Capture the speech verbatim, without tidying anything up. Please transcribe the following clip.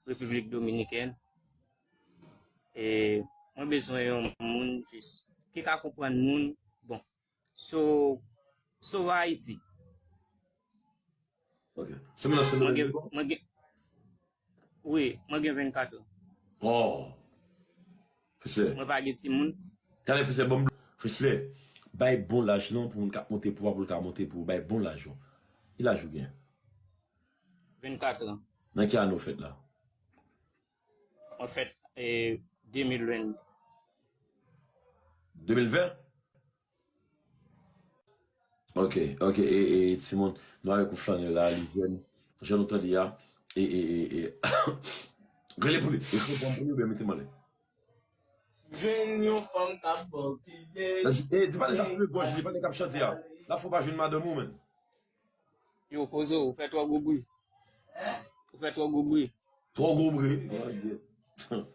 Repiblik Dominikèn. E mwen bezwen yon moun jis ki ka konprann moun. Bon, so, so Ayiti. Ok. Se moun nan se Mwen moun gen, nan mwen gen, wi, mwen gen vennkat an. Oh. Freslè. Mwen pa gen timoun. Tande Freslè, bon, Freslè. Bay bon laj non pou moun k ap monte pou ou, pou l ka monte pou ou. Bay bon laj non. Ki laj ou gen? Vennkat an. Nan ki ane ou fèt la? Mwen fèt e, de mil ven. De mil ven? Ok, ok, e, e, timoun, nou avèk ou Flanel la, li jèn, jan nou tande a, e, e, e, e, rele pou li, e konprann pou li oubyen mete m anlè. Jwenn yon fanm k ap bò pye. E, di pa nèg k ap fime gòj li, pa nèg k ap chante a. La fò pa jwenn madanm ou, menm. Yo, Kozo, ou fè twò gwo bri. Ou fè twò gwo bri. Twò gwo bri.